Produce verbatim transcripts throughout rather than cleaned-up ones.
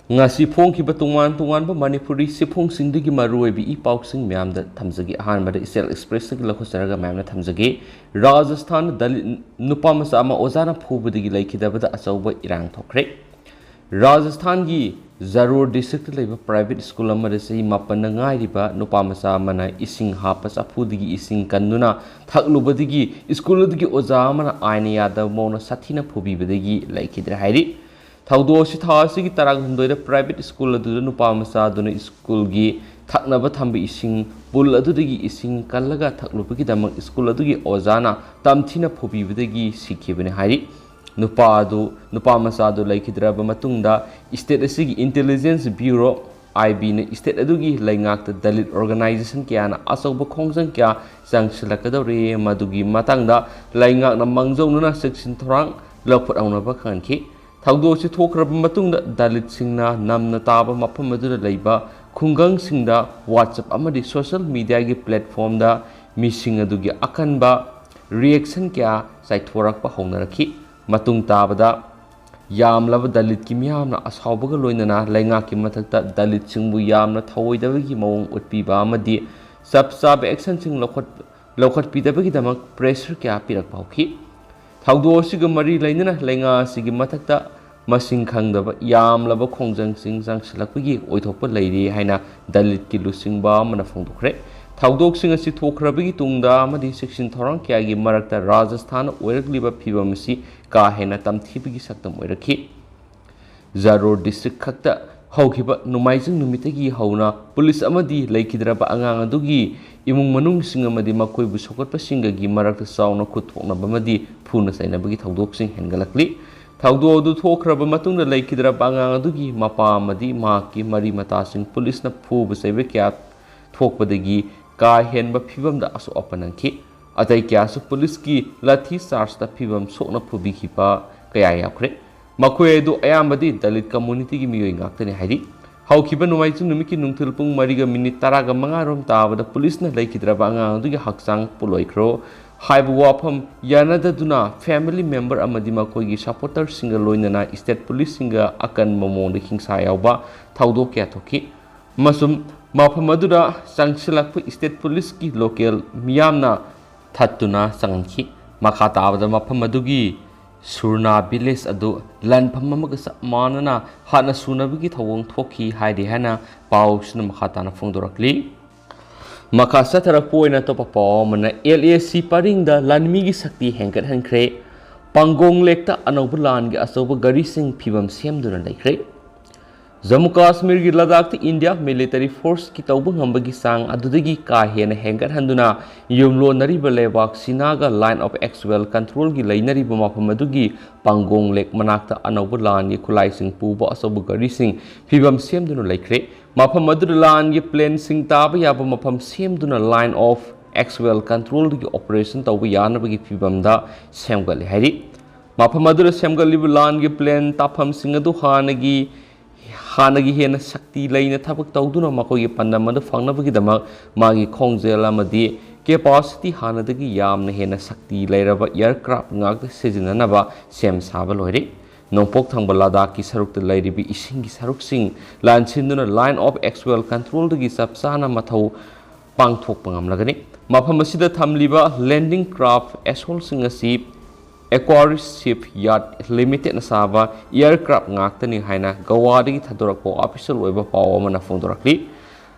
ꯉꯁꯤ ꯐꯣꯡꯈꯤꯕ ꯇꯣꯉꯥꯟ ꯇꯣꯉꯥꯟꯕ ꯃꯅꯤꯄꯨꯔꯤ ꯆꯦꯐꯣꯡꯁꯤꯡꯗꯒꯤ ꯃꯔꯨꯑꯣꯏꯕ ꯏ ꯄꯥꯎꯁꯤꯡ ꯃꯌꯥꯝꯗ ꯊꯝꯖꯒꯦ꯫ ꯑꯍꯥꯟꯕꯗ ꯏꯆꯦꯜ ꯑꯦꯛꯁꯄ꯭ꯔꯦꯁꯇꯒꯤ ꯂꯧꯈꯠꯆꯔꯒ ꯃꯌꯥꯝꯅ ꯊꯝꯖꯒꯦ꯫ ꯔꯥꯖꯁꯊꯥꯟꯗ ꯗꯂꯤꯠ ꯅꯨꯄꯥ ꯃꯆꯥ ꯑꯃ ꯑꯣꯖꯥꯅ ꯐꯨꯕꯗꯒꯤ ꯂꯩꯈꯤꯗꯕꯗ ꯑꯆꯧꯕ ꯏꯔꯥꯡ ꯊꯣꯛꯈ꯭ꯔꯦ꯫ ꯔꯥꯖꯁꯊꯥꯟꯒꯤ ꯖꯔꯣꯔ ꯗꯤꯁꯇ꯭ꯔꯤꯛꯇ ꯂꯩꯕ ꯄ꯭ꯔꯥꯏꯚꯦꯠ ꯁ꯭ꯀꯨꯜ ꯑꯃꯗ ꯆꯍꯤ ꯃꯥꯄꯟꯅ ꯉꯥꯏꯔꯤꯕ ꯅꯨꯄꯥ ꯃꯆꯥ ꯑꯃꯅ ꯏꯁꯤꯡ ꯍꯥꯞꯄ ꯆꯐꯨꯗꯒꯤ ꯏꯁꯤꯡ ꯀꯟꯗꯨꯅ ꯊꯛꯂꯨꯕꯗꯒꯤ ꯁ꯭ꯀꯨꯜ ꯑꯗꯨꯒꯤ ꯑꯣꯖꯥ ꯑꯃꯅ ꯑꯥꯏꯟ ꯌꯥꯗꯕ ꯃꯑꯣꯡꯗ ꯁꯥꯊꯤꯅ ꯐꯨꯕꯤꯕꯗꯒꯤ ꯂꯩꯈꯤꯗ꯭ꯔꯦ ꯍꯥꯏꯔꯤ꯫ ꯊꯧꯗꯣꯛ ꯑꯁꯤ ꯊꯥ ꯑꯁꯤꯒꯤ ꯇꯔꯥꯍꯨꯝꯗꯣꯏꯗ ꯄ꯭ꯔꯥꯏꯚꯦꯠ ꯁ꯭ꯀꯨꯜ ꯑꯗꯨꯗ ꯅꯨꯄꯥ ꯃꯆꯥ ꯑꯗꯨꯅ ꯁ꯭ꯀꯨꯜꯒꯤ ꯊꯛꯅꯕ ꯊꯝꯕ ꯏꯁꯤꯡ ꯄꯨꯜ ꯑꯗꯨꯗꯒꯤ ꯏꯁꯤꯡ ꯀꯜꯂꯒ ꯊꯛꯂꯨꯕꯒꯤꯗꯃꯛ ꯁ꯭ꯀꯨꯜ ꯑꯗꯨꯒꯤ ꯑꯣꯖꯥꯅ ꯇꯝꯊꯤꯅ ꯐꯨꯕꯤꯕꯗꯒꯤ ꯁꯤꯈꯤꯕꯅꯤ ꯍꯥꯏꯔꯤ꯫ ꯅꯨꯄꯥ ꯑꯗꯨ, ꯅꯨꯄꯥ ꯃꯆꯥ ꯑꯗꯨ ꯂꯩꯈꯤꯗ꯭ꯔꯕ ꯃꯇꯨꯡꯗ ꯁ꯭ꯇꯦꯠ ꯑꯁꯤꯒꯤ ꯏꯟꯇꯦꯂꯤꯖꯦꯟꯁ ꯕ꯭ꯌꯨꯔꯣ, ꯑꯥꯏ ꯕꯤꯅ ꯁ꯭ꯇꯦꯠ ꯑꯗꯨꯒꯤ ꯂꯩꯉꯥꯛꯇ ꯗꯂꯤꯠ ꯑꯣꯔꯒꯅꯥꯏꯖꯦꯁꯟ ꯀꯌꯥꯅ ꯑꯆꯧꯕ ꯈꯣꯡꯖꯪ ꯀꯌꯥ ꯆꯪꯁꯤꯜꯂꯛꯀꯗꯧꯔꯤ, ꯃꯗꯨꯒꯤ ꯃꯇꯥꯡꯗ ꯂꯩꯉꯥꯛꯅ ꯃꯥꯡꯖꯧꯅꯅ ꯆꯦꯛꯁꯤꯟ ꯊꯧꯔꯥꯡ ꯂꯧꯈꯠꯍꯧꯅꯕ ꯈꯪꯍꯟꯈꯤ꯫ ꯊꯧꯗꯣꯛ ꯑꯁꯤ ꯊꯣꯛꯈ꯭ꯔꯕ ꯃꯇꯨꯡꯗ ꯗꯂꯤꯠꯁꯤꯡꯅ ꯅꯝꯅ ꯇꯥꯕ ꯃꯐꯝ ꯑꯗꯨꯗ ꯂꯩꯕ ꯈꯨꯡꯒꯪꯁꯤꯡꯗ WhatsApp ꯑꯃꯗꯤ ꯁꯣꯁꯤꯌꯦꯜ ꯃꯤꯗꯤꯌꯥꯒꯤ ꯄ꯭ꯂꯦꯠꯐꯣꯝꯗ ꯃꯤꯁꯤꯡ ꯑꯗꯨꯒꯤ ꯑꯀꯟꯕ ꯔꯤꯌꯦꯛꯁꯟ ꯀꯌꯥ ꯆꯥꯏꯊꯣꯔꯛꯄ ꯍꯧꯅꯔꯛꯈꯤ꯫ ꯃꯇꯨꯡ ꯇꯥꯕꯗ ꯌꯥꯝꯂꯕ ꯗꯂꯤꯠꯀꯤ ꯃꯤꯌꯥꯝꯅ ꯑꯁꯥꯎꯕꯒ ꯂꯣꯏꯅꯅ ꯂꯩꯉꯥꯛꯀꯤ ꯃꯊꯛꯇ ꯗꯂꯤꯠꯁꯤꯡꯕꯨ ꯌꯥꯝꯅ ꯊꯑꯣꯏꯗꯕꯒꯤ ꯃꯑꯣꯡ ꯎꯠꯄꯤꯕ ꯑꯃꯗꯤ ꯆꯞ ꯆꯥꯕ ꯑꯦꯛꯁꯟꯁꯤꯡ ꯂꯧꯈꯠ-, ꯂꯧꯈꯠꯄꯤꯗꯕꯒꯤꯗꯃꯛ ꯄ꯭ꯔꯦꯁꯔ ꯀꯌꯥ ꯄꯤꯔꯛꯄ ꯍꯧꯈꯤ꯫ ꯊꯧꯗꯣꯛ ꯑꯁꯤꯒ ꯃꯔꯤ ꯂꯩꯅꯅ ꯂꯩꯉꯥꯛ ꯑꯁꯤꯒꯤ ꯃꯊꯛꯇ ꯃꯁꯤꯡ ꯈꯪꯗꯕ ꯌꯥꯝꯂꯕ ꯈꯣꯡꯖꯪꯁꯤꯡ ꯆꯪꯁꯤꯜꯂꯛꯄꯒꯤ ꯑꯣꯏꯊꯣꯛꯄ ꯂꯩꯔꯤ ꯍꯥꯏꯅ ꯗꯂꯤꯠꯀꯤ ꯂꯨꯆꯤꯡꯕ ꯑꯃꯅ ꯐꯣꯡꯗꯣꯛꯈ꯭ꯔꯦ꯫ ꯊꯧꯗꯣꯛꯁꯤꯡ ꯑꯁꯤ ꯊꯣꯛꯈ꯭ꯔꯕꯒꯤ ꯇꯨꯡꯗ ꯑꯃꯗꯤ ꯆꯦꯛꯁꯤꯟ ꯊꯧꯔꯥꯡ ꯀꯌꯥꯒꯤ ꯃꯔꯛꯇ ꯔꯥꯖꯁꯊꯥꯟꯗ ꯑꯣꯏꯔꯛꯂꯤꯕ ꯐꯤꯚꯝ ꯑꯁꯤ ꯀꯥ ꯍꯦꯟꯅ ꯇꯝꯊꯤꯕꯒꯤ ꯁꯛꯇꯝ ꯑꯣꯏꯔꯛꯈꯤ꯫ ꯖꯔꯣꯔ ꯗꯤꯁꯇ꯭ꯔꯤꯛ ꯈꯛꯇ ꯍꯧꯈꯤꯕ ꯅꯣꯡꯃꯥꯏꯖꯤꯡ ꯅꯨꯃꯤꯠꯇꯒꯤ ꯍꯧꯅ ꯄꯨꯂꯤꯁ ꯑꯃꯗꯤ ꯂꯩꯈꯤꯗ꯭ꯔꯕ ꯑꯉꯥꯡ ꯑꯗꯨꯒꯤ ꯏꯃꯨꯡ ꯃꯅꯨꯡꯁꯤꯡ ꯑꯃꯗꯤ ꯃꯈꯣꯏꯕꯨ ꯁꯧꯒꯠꯄꯁꯤꯡꯒꯒꯤ ꯃꯔꯛꯇ ꯆꯥꯎꯅ ꯈꯨꯠ ꯊꯣꯛꯅꯕ ꯑꯃꯗꯤ ꯐꯨꯅ ꯆꯩꯅꯕꯒꯤ ꯊꯧꯗꯣꯛꯁꯤꯡ ꯍꯦꯟꯒꯠꯂꯛꯂꯤ꯫ ꯊꯧꯗꯣꯛ ꯑꯗꯨ ꯊꯣꯛꯈ꯭ꯔꯕ ꯃꯇꯨꯡꯗ ꯂꯩꯈꯤꯗ꯭ꯔꯕ ꯑꯉꯥꯡ ꯑꯗꯨꯒꯤ ꯃꯄꯥ ꯑꯃꯗꯤ ꯃꯍꯥꯛꯀꯤ ꯃꯔꯤ ꯃꯇꯥꯁꯤꯡ ꯄꯨꯂꯤꯁꯅ ꯐꯨꯕ ꯆꯩꯕ ꯀꯌꯥ ꯊꯣꯛꯄꯗꯒꯤ ꯀꯥ ꯍꯦꯟꯕ ꯐꯤꯚꯝꯗ ꯑꯁꯣꯛ ꯑꯄꯟ ꯅꯪꯈꯤ꯫ ꯑꯇꯩ ꯀꯌꯥꯁꯨ ꯄꯨꯂꯤꯁꯀꯤ ꯂꯥꯊꯤ ꯆꯥꯔꯖꯇ ꯐꯤꯚꯝ ꯁꯣꯛꯅ ꯐꯨꯕꯤꯈꯤꯕ ꯀꯌꯥ ꯌꯥꯎꯈ꯭ꯔꯦ꯫ ꯃꯈꯣꯏ ꯑꯗꯨ ꯑꯌꯥꯝꯕꯗꯤ ꯗꯂꯤꯠ ꯀꯝꯃꯨꯅꯤꯇꯤꯒꯤ ꯃꯤꯑꯣꯏ ꯉꯥꯛꯇꯅꯤ ꯍꯥꯏꯔꯤ꯫ ꯍꯧꯈꯤꯕ ꯅꯣꯡꯃꯥꯏꯖꯤꯡ ꯅꯨꯃꯤꯠꯀꯤ ꯅꯨꯡꯊꯤꯜ ꯄꯨꯡ ꯃꯔꯤꯒ ꯃꯤꯅꯤꯠ ꯇꯔꯥꯒ ꯃꯉꯥ ꯔꯣꯝ ꯇꯥꯕꯗ ꯄꯨꯂꯤꯁꯅ ꯂꯩꯈꯤꯗ꯭ꯔꯕ ꯑꯉꯥꯡ ꯑꯗꯨꯒꯤ ꯍꯛꯆꯥꯡ ꯄꯨꯜꯂꯣꯏꯈ꯭ꯔꯣ ꯍꯥꯏꯕ ꯋꯥꯐꯝ ꯌꯥꯅꯗꯗꯨꯅ family member ꯑꯃꯗꯤ ꯃꯈꯣꯏꯒꯤ supporterꯁꯤꯡꯒ ꯂꯣꯏꯅꯅ state policeꯁꯤꯡꯒ ꯑꯀꯟꯕ ꯃꯑꯣꯡꯗ ꯍꯤꯡꯁꯥ ꯌꯥꯎꯕ ꯊꯧꯗꯣꯛ ꯀꯌꯥ ꯊꯣꯛꯈꯤ꯫ ꯑꯃꯁꯨꯡ ꯃꯐꯝ ꯑꯗꯨꯗ ꯆꯪꯁꯤꯜꯂꯛꯄ state policeꯀꯤ local ꯃꯤꯌꯥꯝꯅ ꯊꯠꯇꯨꯅ ꯆꯪꯍꯟꯈꯤ꯫ ꯃꯈꯥ ꯇꯥꯕꯗ ꯃꯐꯝ ꯑꯗꯨꯒꯤ ꯁꯨꯔꯅꯥ village ꯑꯗꯨ ꯂꯥꯟꯐꯝ ꯑꯃꯒ ꯆꯞ ꯃꯥꯟꯅꯅ ꯍꯥꯠꯅ ꯁꯨꯅꯕꯒꯤ ꯊꯧꯑꯣꯡ ꯊꯣꯛꯈꯤ ꯍꯥꯏꯔꯤ ꯍꯥꯏꯅ ꯄꯥꯎꯁꯤꯅ ꯃꯈꯥ ꯇꯥꯅ ꯐꯣꯡꯗꯣꯔꯛꯂꯤ꯫ ꯃꯈꯥ ꯆꯠꯊꯔꯛꯄ ꯑꯣꯏꯅ ꯑꯇꯣꯞꯄ ꯄꯥꯎ ꯑꯃꯅ, LAC ꯄꯔꯤꯡꯗ ꯂꯥꯟꯃꯤꯒꯤ ꯁꯛꯇꯤ ꯍꯦꯟꯒꯠꯍꯟꯈ꯭ꯔꯦ꯫ ꯄꯥꯡꯒꯣꯡ ꯂꯦꯛꯇ ꯑꯅꯧꯕ ꯂꯥꯟꯒꯤ ꯑꯆꯧꯕ ꯒꯥꯔꯤꯁꯤꯡ ꯐꯤꯕꯝ ꯁꯦꯝꯗꯨꯅ ꯂꯩꯈ꯭ꯔꯦ꯫ ꯖꯝꯃꯨ ꯀꯥꯁꯃꯤꯔꯒꯤ ꯂꯗꯥꯛꯇ India military forceꯀꯤ ꯇꯧꯕ ꯉꯝꯕꯒꯤ ꯆꯥꯡ ꯑꯗꯨꯗꯒꯤ ꯀꯥ ꯍꯦꯟꯅ ꯍꯦꯟꯒꯠꯍꯟꯗꯨꯅ ꯌꯨꯝꯂꯣꯟꯅꯔꯤꯕ ꯂꯩꯕꯥꯛ ꯆꯤꯅꯥꯒ Line of Actual Controlꯒꯤ ꯂꯩꯅꯔꯤꯕ ꯃꯐꯝ ꯑꯗꯨꯒꯤ ꯄꯥꯡꯒꯣꯡ ꯂꯦꯛ ꯃꯅꯥꯛꯇ ꯑꯅꯧꯕ ꯂꯥꯟꯒꯤ ꯈꯨꯠꯂꯥꯏꯁꯤꯡ ꯄꯨꯕ ꯑꯆꯧꯕ ꯒꯥꯔꯤꯁꯤꯡ ꯐꯤꯕꯝ ꯁꯦꯝꯗꯨꯅ ꯂꯩꯈ꯭ꯔꯦ꯫ ꯃꯐꯝ ꯑꯗꯨꯗ ꯂꯥꯟꯒꯤ planeꯁꯤꯡ ꯇꯥꯕ ꯌꯥꯕ ꯃꯐꯝ ꯁꯦꯝꯗꯨꯅ Line of Actual Controlꯗꯒꯤ operation ꯇꯧꯕ ꯌꯥꯅꯕꯒꯤ ꯐꯤꯕꯝꯗ ꯁꯦꯝꯒꯠꯂꯦ ꯍꯥꯏꯔꯤ꯫ ꯃꯐꯝ ꯑꯗꯨꯗ ꯁꯦꯝꯒꯠꯂꯤꯕ ꯂꯥꯟꯒꯤ plane ꯇꯥꯐꯝꯁꯤꯡ ꯑꯗꯨ ꯍꯥꯟꯅꯒꯤ ꯍꯥꯟꯅꯒꯤ ꯍꯦꯟꯅ ꯁꯛꯇꯤ ꯂꯩꯅ ꯊꯕꯛ ꯇꯧꯗꯨꯅ ꯃꯈꯣꯏꯒꯤ ꯄꯥꯟꯗꯝ ꯑꯗꯨ ꯐꯪꯅꯕꯒꯤꯗꯃꯛ ꯃꯥꯒꯤ ꯈꯣꯡꯖꯦꯜ ꯑꯃꯗꯤ capacity ꯍꯥꯟꯅꯗꯒꯤ ꯌꯥꯝꯅ ꯍꯦꯟꯅ ꯁꯛꯇꯤ ꯂꯩꯔꯕ aircraft ꯉꯥꯛꯇ ꯁꯤꯖꯤꯟꯅꯅꯕ ꯁꯦꯝ ꯁꯥꯕ ꯂꯣꯏꯔꯦ꯫ ꯅꯣꯡꯄꯣꯛ ꯊꯪꯕ ꯂꯗꯥꯛꯀꯤ ꯁꯔꯨꯛꯇ ꯂꯩꯔꯤꯕ ꯏꯁꯤꯡꯒꯤ ꯁꯔꯨꯛꯁꯤꯡ ꯂꯥꯟꯁꯤꯟꯗꯨꯅ Line of Actual Controlꯗꯒꯤ ꯆꯞ ꯆꯥꯅ ꯃꯊꯧ ꯄꯥꯡꯊꯣꯛꯄ ꯉꯝꯂꯒꯅꯤ꯫ ꯃꯐꯝ ꯑꯁꯤꯗ ꯊꯝꯂꯤꯕ landing craft assaultꯁꯤꯡ ꯑꯁꯤ Aquarius Shipyard Limitedꯅ ꯁꯥꯕ aircraft ꯉꯥꯛꯇꯅꯤ ꯍꯥꯏꯅ ꯒꯋꯥꯗꯒꯤ ꯊꯥꯗꯣꯔꯛꯄ official ꯑꯣꯏꯕ ꯄꯥꯎ ꯑꯃꯅ ꯐꯣꯡꯗꯣꯔꯛꯂꯤ꯫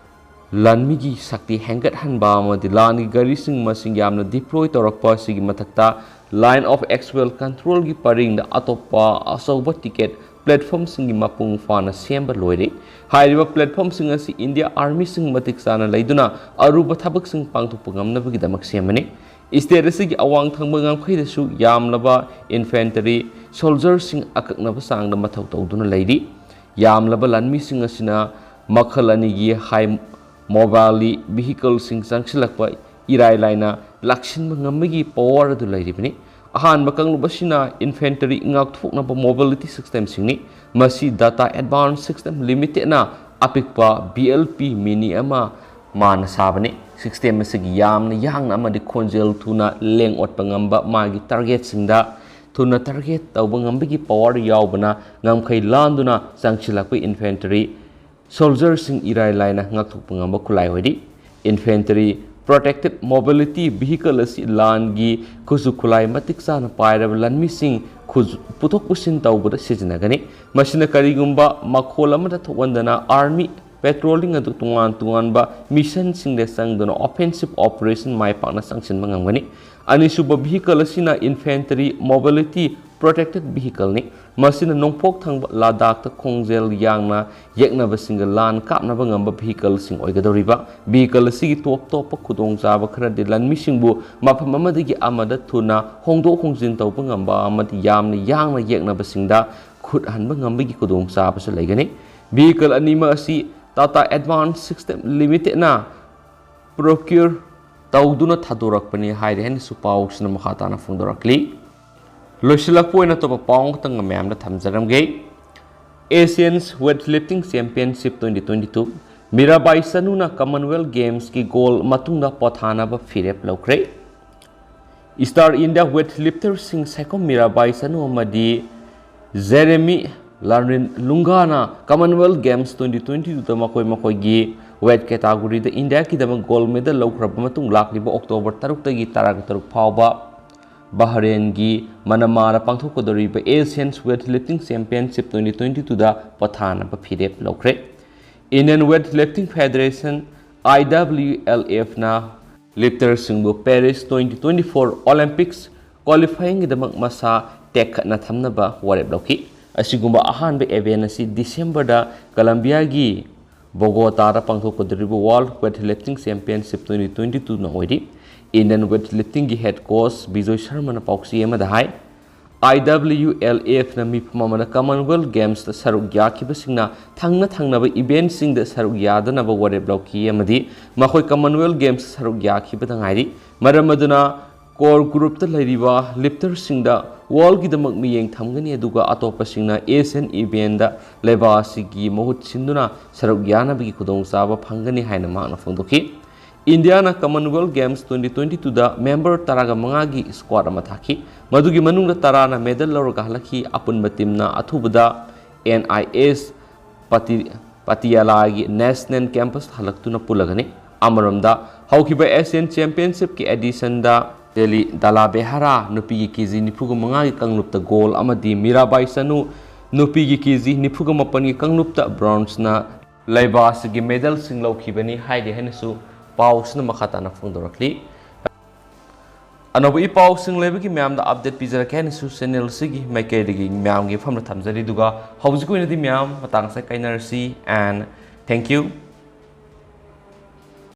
ꯂꯥꯟꯃꯤꯒꯤ ꯁꯛꯇꯤ ꯍꯦꯟꯒꯠꯍꯟꯕ ꯑꯃꯗꯤ ꯂꯥꯟꯒꯤ ꯒꯥꯔꯤꯁꯤꯡ ꯃꯁꯤꯡ ꯌꯥꯝꯅ deploy ꯇꯧꯔꯛꯄ ꯑꯁꯤꯒꯤ ꯃꯊꯛꯇ, Line of Actual Controlꯒꯤ ꯄꯔꯤꯡꯗ ꯑꯇꯣꯞꯄ ꯑꯆꯧꯕ ticket platformꯁꯤꯡꯒꯤ ꯃꯄꯨꯡ ꯐꯥꯅ ꯁꯦꯝꯕ ꯂꯣꯏꯔꯦ꯫ ꯍꯥꯏꯔꯤꯕ platformꯁꯤꯡ ꯑꯁꯤ India Armyꯁꯤꯡ ꯃꯇꯤꯛ ꯆꯥꯅ ꯂꯩꯗꯨꯅ ꯑꯔꯨꯕ ꯊꯕꯛꯁꯤꯡ ꯄꯥꯡꯊꯣꯛꯄ ꯉꯝꯅꯕꯒꯤꯗꯃꯛ ꯁꯦꯝꯕꯅꯤ꯫ State ꯑꯁꯤꯒꯤ ꯑꯋꯥꯡ ꯊꯪꯕ ꯉꯝꯈꯩꯗꯁꯨ ꯌꯥꯝꯂꯕ infantry soldierꯁꯤꯡ ꯑꯀꯛꯅꯕ ꯆꯥꯡꯗ ꯃꯊꯧ ꯇꯧꯗꯨꯅ ꯂꯩꯔꯤ꯫ ꯌꯥꯝꯂꯕ ꯂꯥꯟꯃꯤꯁꯤꯡ ꯑꯁꯤꯅ ꯃꯈꯜ ꯑꯅꯤꯒꯤ high mobility vehicleꯁꯤꯡ ꯆꯪꯁꯤꯜꯂꯛꯄ ꯏꯔꯥꯏ ꯂꯥꯏꯅ ꯂꯥꯛꯁꯤꯟꯕ ꯉꯝꯕꯒꯤ power ꯑꯗꯨ ꯂꯩꯔꯤꯕꯅꯤ꯫ ꯑꯍꯥꯟꯕ ꯀꯥꯡꯂꯨꯞ ꯑꯁꯤꯅ infantry ꯉꯥꯛꯊꯣꯛꯅꯕ mobility systemꯁꯤꯡꯅꯤ꯫ ꯃꯁꯤ Tata Advanced System Limitedꯅ ꯑꯄꯤꯛꯄ VLP Mini ꯑꯃ ꯃꯥꯅ ꯁꯥꯕꯅꯤ꯫ ꯁꯤꯁꯇꯦꯝ ꯑꯁꯤꯒꯤ ꯌꯥꯝꯅ ꯌꯥꯡꯅ ꯑꯃꯗꯤ ꯈꯣꯟꯖꯦꯜ ꯊꯨꯅ ꯂꯦꯡ ꯑꯣꯠꯄ ꯉꯝꯕ, ꯃꯥꯒꯤ ꯇꯥꯔꯒꯦꯠꯁꯤꯡꯗ ꯊꯨꯅ ꯇꯥꯔꯒꯦꯠ ꯇꯧꯕ ꯉꯝꯕꯒꯤ ꯄꯥꯋꯔ ꯌꯥꯎꯕꯅ ꯉꯝꯈꯩ ꯂꯥꯟꯗꯨꯅ ꯆꯪꯁꯤꯜꯂꯛꯄ ꯏꯟꯐꯦꯟꯇ꯭ꯔꯤ ꯁꯣꯜꯖꯔꯁꯤꯡ ꯏꯔꯥꯏ ꯂꯥꯏꯅ ꯉꯥꯛꯊꯣꯛꯄ ꯉꯝꯕ ꯈꯨꯠꯂꯥꯏ ꯑꯣꯏꯔꯤ꯫ ꯏꯟꯐꯦꯟꯇ꯭ꯔꯤ ꯄ꯭ꯔꯣꯇꯦꯛꯇꯦꯗ ꯃꯣꯕꯤꯂꯤꯇꯤ ꯚꯤꯍꯤꯀꯜ ꯑꯁꯤ ꯂꯥꯟꯒꯤ ꯈꯨꯠꯁꯨ ꯈꯨꯠꯂꯥꯏ ꯃꯇꯤꯛ ꯆꯥꯅ ꯄꯥꯏꯔꯕ ꯂꯥꯟꯃꯤꯁꯤꯡ ꯈꯨꯠ-, ꯄꯨꯊꯣꯛ ꯄꯨꯁꯤꯟ ꯇꯧꯕꯗ ꯁꯤꯖꯤꯟꯅꯒꯅꯤ꯫ ꯃꯁꯤꯅ ꯀꯔꯤꯒꯨꯝꯕ ꯃꯈꯣꯜ ꯑꯃꯠꯇ ꯊꯣꯛꯍꯟꯗꯅ ꯑꯥꯔꯃꯤ ꯄꯦꯇ꯭ꯔꯣꯂꯤꯡ ꯑꯗꯨ ꯇꯣꯉꯥꯟ ꯇꯣꯉꯥꯟꯕ ꯃꯤꯁꯟꯁꯤꯡꯗ ꯆꯪꯗꯨꯅ ꯑꯣꯐꯦꯟꯁꯤꯚ ꯑꯣꯄꯔꯦꯁꯟ ꯃꯥꯏ ꯄꯥꯛꯅ ꯆꯪꯁꯤꯟꯕ ꯉꯝꯒꯅꯤ꯫ ꯑꯅꯤꯁꯨꯕ ꯚꯤꯍꯤꯀꯜ ꯑꯁꯤꯅ ꯏꯟꯐꯦꯟꯇ꯭ꯔꯤ ꯃꯣꯕꯤꯂꯤꯇꯤ ꯄ꯭ꯔꯣꯇꯦꯛꯇꯦꯗ ꯚꯤꯍꯤꯀꯜꯅꯤ꯫ ꯃꯁꯤꯅ ꯅꯣꯡꯄꯣꯛ ꯊꯪꯕ ꯂꯥꯗꯥꯛꯇ ꯈꯣꯡꯖꯦꯜ ꯌꯥꯡꯅ ꯌꯦꯛꯅꯕꯁꯤꯡꯒ ꯂꯥꯟ ꯀꯥꯞꯅꯕ ꯉꯝꯕ ꯚꯤꯍꯤꯀꯜꯁꯤꯡ ꯑꯣꯏꯒꯗꯧꯔꯤꯕ꯫ ꯚꯤꯍꯤꯀꯜ ꯑꯁꯤꯒꯤ ꯇꯣꯞ ꯇꯣꯞꯄ ꯈꯨꯗꯣꯡꯆꯥꯕ ꯈꯔꯗꯤ ꯂꯥꯟꯃꯤꯁꯤꯡꯕꯨ ꯃꯐꯝ ꯑꯃꯗꯒꯤ ꯑꯃꯗ ꯊꯨꯅ ꯍꯣꯡꯗꯣꯛ ꯍꯣꯡꯖꯤꯟ ꯇꯧꯕ ꯉꯝꯕ ꯑꯃꯗꯤ ꯌꯥꯝꯅ ꯌꯥꯡꯅ ꯌꯦꯛꯅꯕꯁꯤꯡꯗ ꯈꯨꯠ ꯍꯟꯕ ꯉꯝꯕꯒꯤ ꯈꯨꯗꯣꯡꯆꯥꯕꯁꯨ ꯂꯩꯒꯅꯤ꯫ ꯚꯤꯍꯤꯀꯜ ꯑꯅꯤꯃꯛ ꯑꯁꯤ ꯇꯥꯇꯥ ꯑꯦꯗꯚꯥꯟꯁ ꯁꯤꯁꯇꯦꯝ ꯂꯤꯃꯤꯇꯦꯗꯅ ꯄ꯭ꯔꯣꯀ꯭ꯌꯨꯔ ꯇꯧꯗꯨꯅ ꯊꯥꯗꯣꯔꯛꯄꯅꯤ ꯍꯥꯏꯔꯦ ꯍꯥꯏꯅꯁꯨ ꯄꯥꯎꯁꯤꯅ ꯃꯈꯥ ꯇꯥꯅ ꯐꯣꯡꯗꯣꯔꯛꯂꯤ꯫ ꯂꯣꯏꯁꯤꯜꯂꯛꯄ ꯑꯣꯏꯅ ꯑꯇꯣꯞꯄ ꯄꯥꯎ ꯑꯃꯈꯛꯇꯪꯒ ꯃꯌꯥꯝꯗ ꯊꯝꯖꯔꯝꯒꯦ꯫ Asians weight lifting championship twenty twenty two, Mirabai ꯆꯅꯨꯅ ꯀꯃꯟꯋꯦꯜꯊ ꯒꯦꯝꯁꯀꯤ ꯒꯣꯜ ꯃꯇꯨꯡꯗ ꯄꯣꯊꯥꯅꯕ ꯐꯤꯔꯦꯞ ꯂꯧꯈ꯭ꯔꯦ꯫ ꯁ꯭ꯇꯥꯔ ꯏꯟꯗꯤꯌꯥ ꯋꯦꯠ ꯂꯤꯐꯇꯔꯁꯤꯡ ꯁꯥꯏꯈꯣꯝ ꯃꯤꯔꯥꯕꯥꯏ ꯆꯅꯨ ꯑꯃꯗꯤ ꯖꯦꯔꯦꯃꯤ ꯂꯥꯔꯤꯟ ꯂꯨꯡꯒꯥꯅ ꯀꯃꯟꯋꯦꯜꯊ ꯒꯦꯝꯁ ꯇ꯭ꯋꯦꯟꯇꯤ ꯇ꯭ꯋꯦꯟꯇꯤ ꯇꯨꯗ ꯃꯈꯣꯏ ꯃꯈꯣꯏꯒꯤ ꯋꯦꯠ ꯀꯦꯇꯥꯒꯣꯔꯤꯗ ꯏꯟꯗꯤꯌꯥꯒꯤꯗꯃꯛ ꯒꯣꯜꯗ ꯃꯦꯗꯜ ꯂꯧꯈ꯭ꯔꯕ ꯃꯇꯨꯡ, ꯂꯥꯛꯂꯤꯕ ꯑꯣꯛꯇꯣꯕꯔ ꯇꯔꯨꯛꯇꯒꯤ ꯇꯔꯥꯇꯔꯨꯛ ꯐꯥꯎꯕ ꯕꯍꯔꯦꯟꯒꯤ ꯃꯅꯃꯥꯗ ꯄꯥꯡꯊꯣꯛꯀꯗꯧꯔꯤꯕ Asians weight lifting championship twenty twenty ꯇꯨꯗ ꯄꯣꯊꯥꯅꯕ ꯐꯤꯔꯦꯞ ꯂꯧꯈ꯭ꯔꯦ꯫ Indian weight lifting federation, I ꯗꯕ꯭ꯂꯤꯌꯨ L ꯑꯦꯐꯅ ꯂꯤꯐꯇꯔꯁꯤꯡꯕꯨ Paris twenty twenty four Olympics ꯀ꯭ꯋꯥꯂꯤꯐꯥꯏꯌꯤꯡꯒꯤꯗꯃꯛ ꯃꯁꯥ ꯇꯦꯛꯈꯠꯅ ꯊꯝꯅꯕ ꯋꯥꯔꯦꯞ ꯂꯧꯈꯤ꯫ ꯑꯁꯤꯒꯨꯝꯕ ꯑꯍꯥꯟꯕ ꯏꯚꯦꯟ ꯑꯁꯤ ꯗꯤꯁꯦꯝꯕꯔꯗ ꯀꯂꯝꯕꯤꯌꯥꯒꯤ ꯕꯣꯒꯣꯇꯥꯗ ꯄꯥꯡꯊꯣꯛꯀꯗꯧꯔꯤꯕ world weight lifting championship twenty twenty ꯇꯨꯅ ꯑꯣꯏꯔꯤ꯫ ꯏꯟꯗꯤꯌꯟ ꯋꯦꯠ ꯂꯤꯐꯇꯤꯡꯒꯤ ꯍꯦꯗ ꯀꯣꯆ ꯕꯤꯖꯣꯏ ꯁꯔꯃꯅ ꯄꯥꯎꯆꯦ ꯑꯃꯗ ꯍꯥꯏ, ꯑꯥꯏ ꯗꯕ꯭ꯂꯤꯌꯨ ꯑꯦꯜ ꯑꯦꯐꯅ ꯃꯤꯐꯝ ꯑꯃꯗ ꯀꯃꯟꯋꯦꯜꯊ ꯒꯦꯝꯁꯇ ꯁꯔꯨꯛ ꯌꯥꯈꯤꯕꯁꯤꯡꯅ ꯊꯪꯅ ꯊꯪꯅꯕ ꯏꯚꯦꯟꯁꯤꯡꯗ ꯁꯔꯨꯛ ꯌꯥꯗꯅꯕ ꯋꯥꯔꯦꯞ ꯂꯧꯈꯤ ꯑꯃꯗꯤ ꯃꯈꯣꯏ ꯀꯃꯟꯋꯦꯜꯊ ꯒꯦꯝꯁꯇ ꯁꯔꯨꯛ ꯌꯥꯈꯤꯕꯗ ꯉꯥꯏꯔꯤ꯫ ꯃꯔꯝ ꯑꯗꯨꯅ ꯀꯣꯔ ꯒ꯭ꯔꯨꯞꯇ ꯂꯩꯔꯤꯕ ꯂꯤꯐꯇꯔꯁꯤꯡꯗ ꯋꯥꯔꯜꯗꯒꯤꯗꯃꯛ ꯃꯤꯠꯌꯦꯡ ꯊꯝꯒꯅꯤ, ꯑꯗꯨꯒ ꯑꯇꯣꯞꯄꯁꯤꯡꯅ ꯑꯦꯁꯤꯌꯟ ꯏꯚꯦꯟꯗ ꯂꯩꯕꯥꯛ ꯑꯁꯤꯒꯤ ꯃꯍꯨꯠ ꯁꯤꯟꯗꯨꯅ ꯁꯔꯨꯛ ꯌꯥꯅꯕꯒꯤ ꯈꯨꯗꯣꯡꯆꯥꯕ ꯐꯪꯒꯅꯤ ꯍꯥꯏꯅ ꯃꯍꯥꯛꯅ ꯐꯣꯡꯗꯣꯛꯈꯤ꯫ ꯏꯟꯗꯤꯌꯥꯅ Commonwealth Games twenty twenty twoꯗ member ꯇꯔꯥꯒ ꯃꯉꯥꯒꯤ squad ꯑꯃ ꯊꯥꯈꯤ꯫ ꯃꯗꯨꯒꯤ ꯃꯅꯨꯡꯗ ꯇꯔꯥꯅ medal ꯂꯧꯔꯒ ꯍꯜꯂꯛꯈꯤ꯫ ꯑꯄꯨꯟꯕ teamꯅ ꯑꯊꯨꯕꯗ NIS ꯄꯇꯤ-, ꯄꯇꯤꯌꯥꯂꯥꯒꯤ national campus ꯍꯜꯂꯛꯇꯨꯅ ꯄꯨꯜꯂꯒꯅꯤ꯫ ꯑꯃꯔꯣꯝꯗ, ꯍꯧꯈꯤꯕ Asian Championshipꯀꯤ editionꯗ ꯗꯦꯜꯂꯤ ꯗꯥꯂꯥ ꯕꯦꯍꯥꯔꯥ ꯅꯨꯄꯤꯒꯤ KG ꯅꯤꯐꯨꯒ ꯃꯉꯥꯒꯤ ꯀꯥꯡꯂꯨꯞꯇ gold ꯑꯃꯗꯤ ꯃꯤꯔꯥꯕꯥꯏ ꯆꯅꯨ ꯅꯨꯄꯤꯒꯤ KG ꯅꯤꯐꯨꯒ ꯃꯥꯄꯟꯒꯤ ꯀꯥꯡꯂꯨꯞꯇ bronzeꯅ ꯂꯩꯕꯥꯛ ꯑꯁꯤꯒꯤ medalꯁꯤꯡ ꯂꯧꯈꯤꯕꯅꯤ ꯍꯥꯏꯔꯤ ꯍꯥꯏꯅꯁꯨ ꯄꯥꯎꯁꯤꯅ ꯃꯈꯥ ꯇꯥꯅ ꯐꯣꯡꯗꯣꯔꯛꯂꯤ꯫ ꯑꯅꯧꯕ ꯏ ꯄꯥꯎꯁꯤꯡ ꯂꯩꯕꯒꯤ ꯃꯌꯥꯝꯗ update ꯄꯤꯖꯔꯛꯀꯦ ꯍꯥꯏꯅꯁꯨ channel ꯑꯁꯤꯒꯤ ꯃꯥꯏꯀꯩꯗꯒꯤ ꯃꯌꯥꯝꯒꯤ ꯃꯐꯝꯗ ꯊꯝꯖꯔꯤ꯫ ꯑꯗꯨꯒ ꯍꯧꯖꯤꯛꯀꯤ ꯑꯣꯏꯅꯗꯤ ꯃꯌꯥꯝ ꯃꯇꯥꯡ ꯑꯁꯤꯗ ꯀꯥꯏꯅꯔꯁꯤ, and thank you꯫